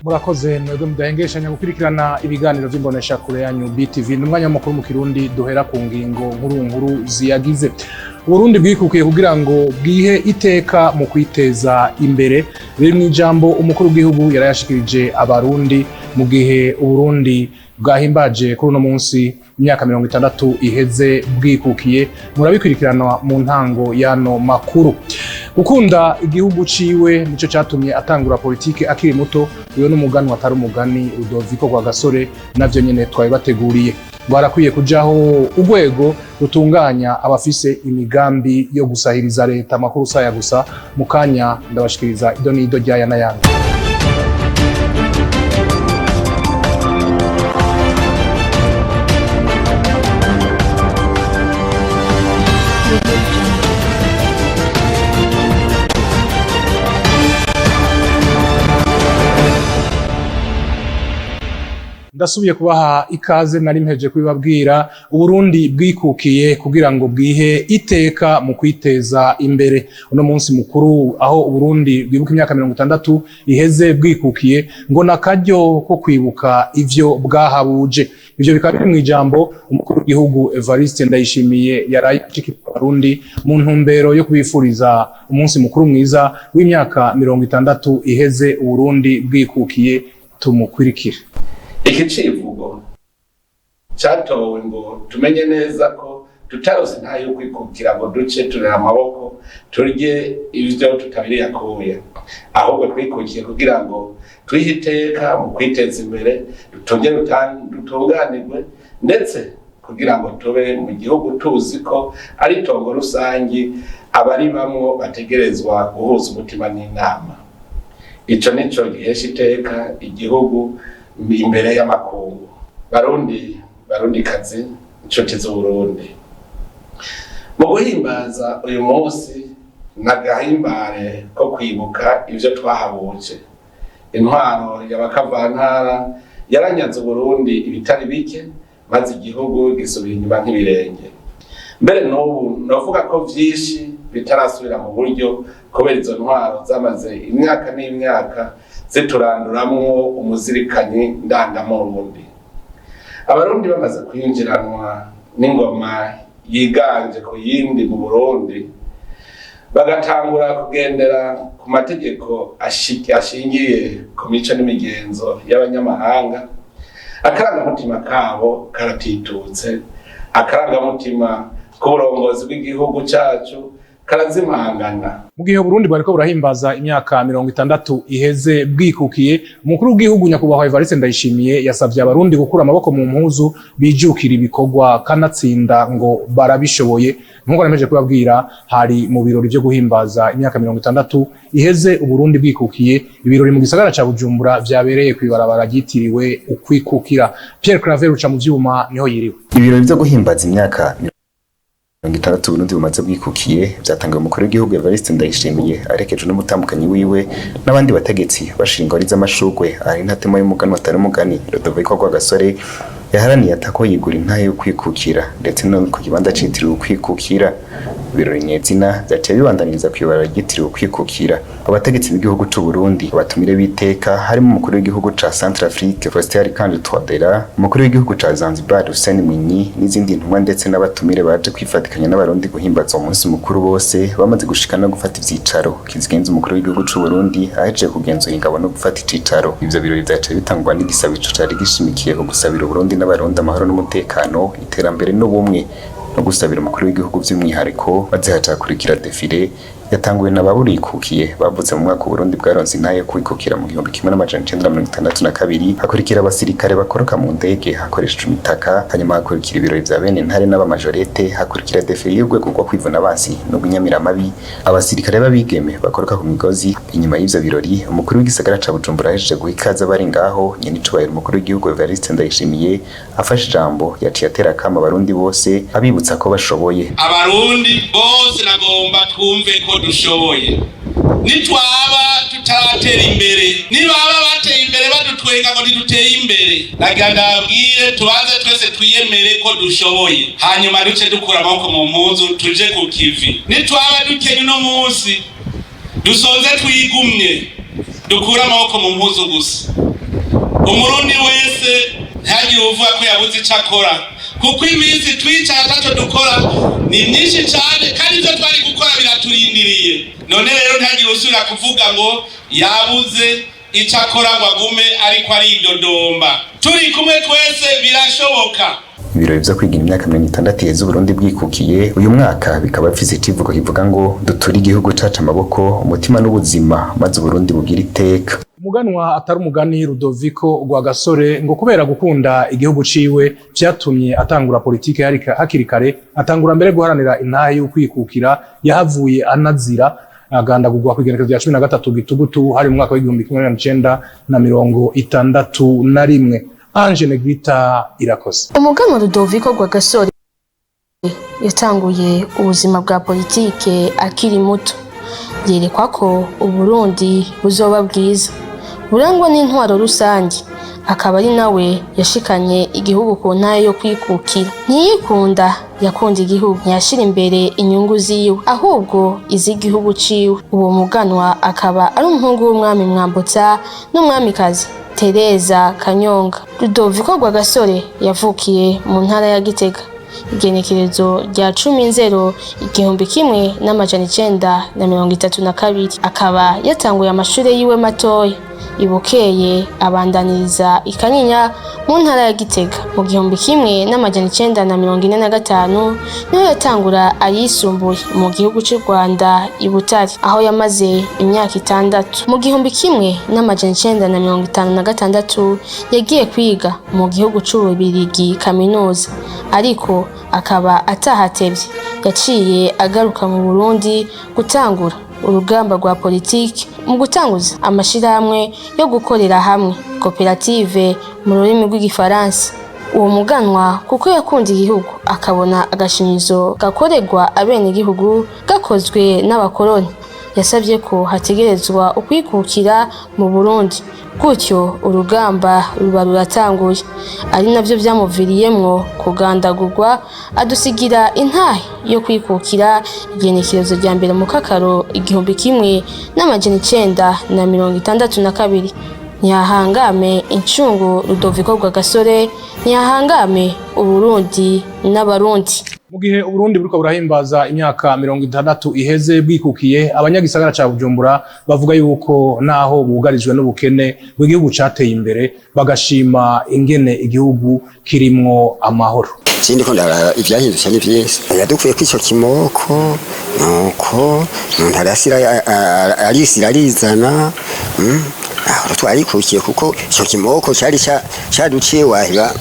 Murakoze mwebwe mudahengeshanya gukurikirana ibiganiro vy'imbonesha kure yanyu BTV. Ni umwanya w'amakuru mu Kirundi, duhera ku ngingo nkuru nkuru ziyagize. Uburundi bwikukiye kugira ngo bwihe iteka mu kwiteza imbere, biri mw'ijambo umukuru w'igihugu yarayashikirije Abarundi mu gihe Uburundi bwahimbaje kuri uno munsi imyaka 60 iheze bwikukiye. Murabikurikirana mu ntango y'ano makuru. Gukunda igihugu ciwe nico catumye atangura politike akiri muto. Uyo n'umugani atari umugani Rudoviko Rwagasore, navyo nyene twabibateguriye. Ngo harakwiye kujaho urwego rutunganya abafise imigambi yo gusahiriza leta. Amakuru saya gusa, mu kanya ndabashikiriza ido n'ido ryaya n'ayandi. Ndasubiye kubaha ikaze. Nari mpeje kubibabwira, Uburundi bwikukiye kugira ngo bwihe iteka mu kwiteza imbere. Uno munsi mukuru aho Uburundi bwibuka imyaka 60 iheze bwikukiye, ngo nakaryo ko kwibuka ivyo bwahabuje. Ivyo bikaba biri mw'ijambo umukuru w'igihugu Evariste Ndayishimiye yaraye ashikirije Abarundi mu ntumbero yo kubifuriza umunsi mukuru mwiza w'imyaka 60 iheze Uburundi bwikukiye. Tumukurikire. Iki civugo catowe ngo tumenye neza ko tutarose ntayo kwikukira ngo duce turera amaboko turye ivyo tutabiriye akuya, ahubwo twikukiye kugira ngo twihe iteka mu kwiteza imbere, dutongere dutunganirwe, ndetse kugira ngo tube mu gihugu tuzi ko ari itongo rusangi abaribamwo bategerezwa guhuza umutima n'inama. Ico nico gihesha iteka igihugu imbere y'amakungu. Barundi, Barundikazi, inshuti z'Uburundi, mu guhimbaza uyu munsi n'agahimbare ko kwibuka ivyo twahabuje. Intwaro y'abakavantara yaranyaze Uburundi ibitari bike, maze igihugu gisubira inyuma nk'ibirenge. Mbere n'ubu novuga ko vyinshi bitarasubira mu buryo kubera izo ntwaro zamaze imyaka n'imyaka zituranduramwo umuzirikanyi ndangamurundi. Abarundi bamaze kwinjiranwa n'ingoma yiganje ku yindi mu Burundi, bagatangura kugendera ku mategeko ashingiye ku mico n'imigenzo y'abanyamahanga, akarangamutima kabo karatitutse, akarangamutima k'uburongozi bw'igihugu cacu karazimangana. Mu gihe Burundi bwariko burahimbaza imyaka 60 iheze bwikukiye, umukuru w'igihugu nyakubahwa Evariste Ndayishimiye yasavye Abarundi gukura amaboko mu mpuzu, bijukira ibikorwa, kanatsinda ngo barabishoboye. Nkuko nameje kubabwira, hari mu birori vyo guhimbaza imyaka 60 iheze Uburundi bwikukiye, ibirori mu gisagara ca Bujumbura vyabereye kw'ibarabara ryitiriwe Ukwikukira. Pierre Claver uca mu vyuma niho yiriwe. Ibirori vyo guhimbaza imyaka 60 Burundi bumaze bwikukiye vyatangiwe umukuru w'igihugu Evariste Ndayishimiye arekejwe n'umutambukanyi wiwe n'abandi bategetsi bashinga ingori z'amashurwe ari ntatema y'umugani atari umugani Rudoviko Rwagasore yaharaniye atako yigura intahe yo kwikukira, ndetse no ku kibanza citiriwe Ukwikukira. Ibirori nyezina vyaciye bibandaniriza kw'ibarabara ryitiriwe Ukwikukira. Abategetsi b'igihugu c'u Burundi, abatumire b'iteka harimo umukuru w'igihugu ca Centrafrique Faustin Archange Touadera, umukuru w'igihugu ca Zanzibar Hussein Mwinyi n'izindi ntumwa, ndetse n'abatumire baje kwifatikanya n'Abarundi guhimbaza uwo munsi mukuru, bose bamaze gushika no gufata ivyicaro. Kizigenza umukuru w'igihugu c'u Burundi ahejeje kugenzura ingabo no gufata icicaro, ivyo birori vyaciye bitangwa n'igisabico cari gishimikiye ku gusabira Uburundi n'Abarundi amahoro n'umutekano, iterambere n'ubumwe, no gusabira umukuru w'igihugu by'umwihariko. Maze hacakurikira défilé yatanguwe na baburikukiye bavutse mu mwaka Uburundi bwaronse intahe yo kwikukira mu 1962, hakurikira abasirikare bakoroka mu ndege hakoreshejwe imitaka, hanyuma hakurikira ibirori vya bene ntare n'abamajorete, hakurikira défilé y'urwego rwo kwivuna abansi no gunyamiramabiri, abasirikare b'abigeme bakoroka ku migozi. Inyuma y'ivyo birori, umukuru w'igisagara ca Bujumbura ahejeje guha ikaze abari ngaho, nyenicubahiro umukuru w'igihugu Evariste Ndayishimiye afashe ijambo, yaciye atera akamo Abarundi bose abibutsa ko bashoboye. Abarundi bose nagomba twumve ko dushoboye. Nitwaba tutaratera imbere, nibaba bateye imbere badutwenga ngo ntiduteye imbere, nagira ndababwire tubanze twese twiyemere ko dushoboye, hanyuma duce dukura amaboko mu mpuzu tuje ku kivi. Nitwaba dukenye uno munsi, dusonze, twigumye, dukure amaboko mu mpuzu gusa. Umurundi wese ntihagire uvuga ko yabuze icyo akora, kuko iminsi twicaye ataco dukora ni myinshi cyane, kandi ibyo twari gukora biraturindiriye. None rero ntihagire usubira kuvuga ngo yabuze icyo akora, ngo agume ariko aridodomba. Turi kumwe twese birashoboka. Ibirori vyo kwigira imyaka 60 iheze Uburundi bwikukiye uyu mwaka bikaba bifise icivugo kivuga ngo "Duture igihugu cacu amaboko, umutima n'ubuzima, maze Uburundi bugira iteka." Umuganwa atari umugani Rudoviko Rwagasore ngo kubera gukunda igihugu ciwe vyatumye atangura politike hakiri kare, atangura mbere guharanira intahe y'ukwikukira. Yahavuye anazira agandagurwa kw'igenekerezo rya 13 Gitugutu, hari mu mwaka w'1961. Ange Negrita Irakoze. Umuganwa Rudoviko Rwagasore yatanguye ubuzima bwa politike akiri muto, yerekwa ko Uburundi buzoba bwiza burangwa n'intwaro rusange, akaba ari nawe yashikanye igihugu ku ntahe yo kwikukira. Ntiyikunda, yakunda igihugu, ntiyashira imbere inyungu ziwe, ahubwo iz'igihugu ciwe. Uwo muganwa akaba ari umuhungu w'umwami Mwambutsa n'umwamikazi Tereza Kanyonga. Rudoviko Rwagasore yavukiye mu ntara ya Gitega igenekerezo rya 10 Nzero 1932, akaba yatanguye amashuri yiwe matoya ibukeye, abandaniriza i Kanyinya mu ntara ya Gitega. Mu 1945 niho yatangura ayisumbuye mu gihugu cy'u Rwanda i Butare, aho yamaze imyaka 6. Mu 1956 yagiye kwiga mu gihugu c'Ububirigi kaminuza, ariko akaba atahatevye, yaciye agaruka mu Burundi gutangura urugamba rwa politiki mu gutanguza amashirahamwe yo gukorera hamwe, koperative mu rurimi rw'Igifaransa. Uwo muganwa, kuko yakunda igihugu, akabona agashimizo gakorerwa abenegihugu gakozwe n'abakoroni, yasabye ko hategerezwa ukwikukira mu Burundi. Gutyo urugamba ruba ruratanguye, ari navyo vyamuviriyemwo kugandagurwa, adusigira intahe yo kwikukira igenekerezo rya 1 Mukakaro 1962. Ntihahangame incungu Rudoviko Rwagasore, ntihahangame Uburundi n'Abarundi. Mu gihe Uburundi buriko burahimbaza imyaka 60 iheze bwikukiye, abanyagisagara ca Bujumbura bavuga yuko naho bugarijwe n'ubukene bw'igihugu cateye imbere, bagashima ingene igihugu kirimwo amahoro. Ikindi ko ndaraba ivyahindutse ni vyinshi. Yadukuye ko ico kimoko, nuko umuntu arasira arisira arizana. Aho twarikukiye, kuko ico kimoko cari caduciye wahiba,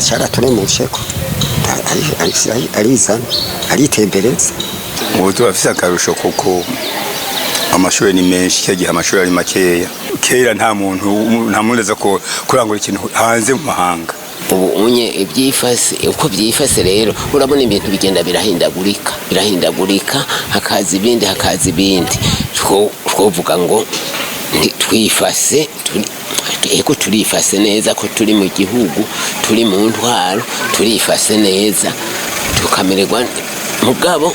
caraturemukeko, arisira arizana, aritembereza. Ubu turafise akarusho kuko amashuri ni menshi. Icyo gihe amashuri ari makeya. Kera nta muntu aza kurangura ikintu hanze mu mahanga. Ubu unye ibyifase, uko byifase rero, urabona ibintu bigenda birahindagurika, birahindagurika, hakaza ibindi, hakaza ibindi. Twovuga ngo twifase, eko turifase neza ko turi mu gihugu, turi mu ntwaro, turifase neza, tukamererwa. Mugabo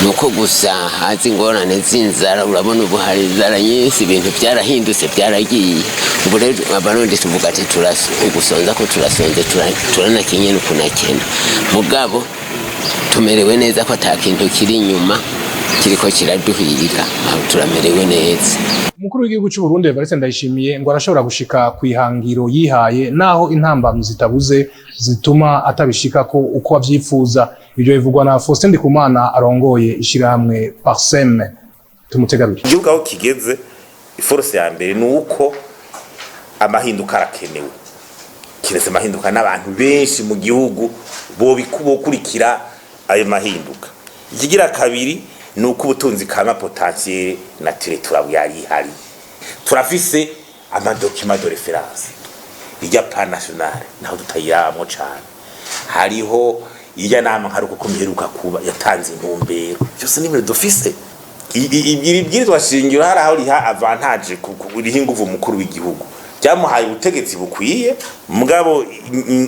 nuko gusa haza ingorane z'inzara. Urabona ubu hari inzara nyinshi, ibintu byarahindutse, byaragiye. Ubu rero Abarundi tuvuga ati ugusonza ko turasonze, turanakenye n'ukunakena, mugabo tumerewe neza ko ata kintu kiri inyuma kiriko kiraduhiga. Aho turamerewe neza. Umukuru w'igihugu cy'u Burundi Evariste Ndayishimiye ngo arashobora gushika ku ihangiro yihaye, naho intambamyi zitabuze zituma atabishikako uko avyifuza. Ivyo bivugwa na Faustin Ndikumana arongoye ishirahamwe Parsem. Tumutegabiri. Igihugu aho kigeze, i force ya mbere ni uko amahinduka arakenewe. Kiretse amahinduka n'abantu benshi mu gihugu bokurikira ayo mahinduka. Ikigira kabiri ni uko ubutunzi kama, potentiel naturel, turabuyari ihari, turafise ama documents de référence, irya plan national naho tutayiramwo cane, hariho irya nama nkaruko ko miheruka kuba yatanze intumbero. Byose ni ibintu dufise. Iri bwirizwa shingiro hari aho riha avantage, riha inguvu umukuru w'igihugu, ryamuhaye ubutegetsi bukwiye. Mugabo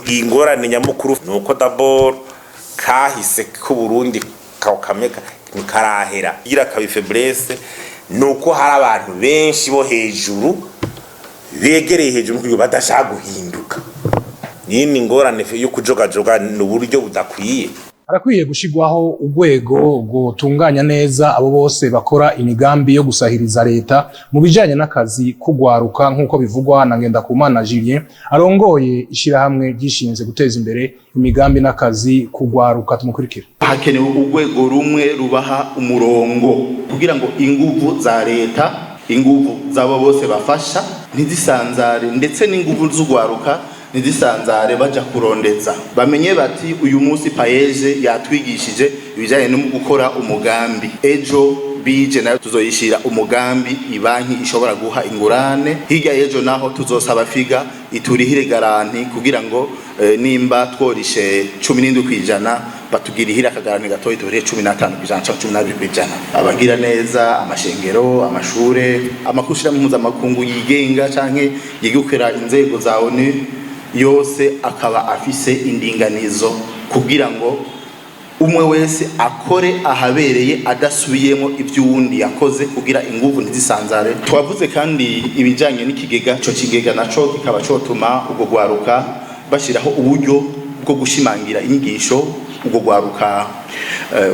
ingorane nyamukuru ni uko d'abord kahise k'Uburundi kamwe ntikarahera. Igira kabi, faiblesse, ni uko hari abantu benshi bo hejuru. Begereye hejuru mu badashaka guhinduka. Nyine ingorane yo kujogajoga ni uburyo budakwiye. Harakwiye gushigwaho urwego rwotunganya neza abo bose bakora imigambi yo gusahiriza leta mu bijanye n'akazi kugwaruka, nk'uko bivugwa na Ngendakumana Julien, arongoye ishirahamwe ryishinze guteza imbere imigambi n'akazi kugwaruka. Tumukurikira. Hakenewe urwego rumwe rubaha umurongo kugira ngo inguvu za leta, inguvu z'abo bose bafasha ntizisanzare, ndetse n'inguvu z'ugwaruka ntizisanzare baja kurondeza. Bamenye bati: uyu munsi PAEEJ yatwigishije ibijyanye no gukora umugambi, ejo bije nayo tuzoyishira umugambi ibanki ishobora guha ingurane, hirya y'ejo naho tuzosaba FIGA iturihire garantie kugira ngo nimba tworishe 17% batugirihire aka garantie gatoyi, turihe 15% canke 12%. Abagira neza, amashengero, amashure, amakushirahamwe mpuzamakungu yigenga canke yigukira inzego za ONU yose akaba afise indinganizo kugira ngo umwe wese akore ahabereye adasubiyemo iby'uwundi yakoze, kugira inguvu ntizisanzare. Twavuze kandi ibijyanye n'ikigega. Ico kigega naco kikaba cotuma ubwo gwaruka bashyiraho uburyo bwo gushimangira inyigisho ubwo gwaruka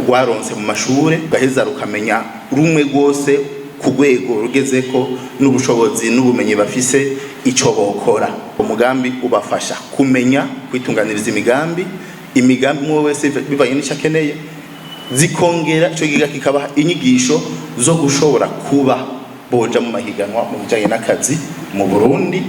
rwaronse mu mashure, gaheza rukamenya rumwe rwose ku rwego rugezeko n'ubushobozi n'ubumenyi bafise ico bokora. Umugambi ubafasha kumenya kwitunganiriza imigambi umwe wese bivanye n'icyo akeneye. Zikongera ico kigega kikabaha inyigisho zo gushobora kuba boja mu mahiganwa mu bijanye n'akazi mu Burundi,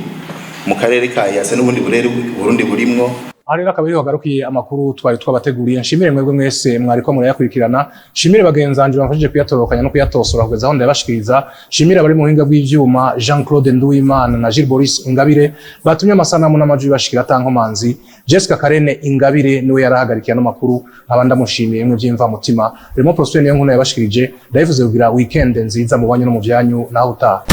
mu karere ka EAC n'ubundi burere Burundi burimwo. Aha rero akaba ariho hagarukiye amakuru twari twabateguriye. Nshimire mwebwe mwese mwariko murayakurikirana, nshimire bagenzanje bamfashije kuyatorokanya no kuyatosora kugeza aho ndayabashikiriza, nshimire abari mu buhinga bw'ivyuma, Jean Claude Nduwimana na Gilles Boris Ingabire, batumye amasanamu n'amajwi bashikira atankomanzi. Jessica Karene Ingabire niwe yarahagarikiye ano makuru, nkaba ndamushimiye mwe vy'imvamutima. Remo Prosper niyo nkuru yabashikirije. Ndayifuze kugira weekend nziza mu banyu no mu vyanyu. Naho utaha.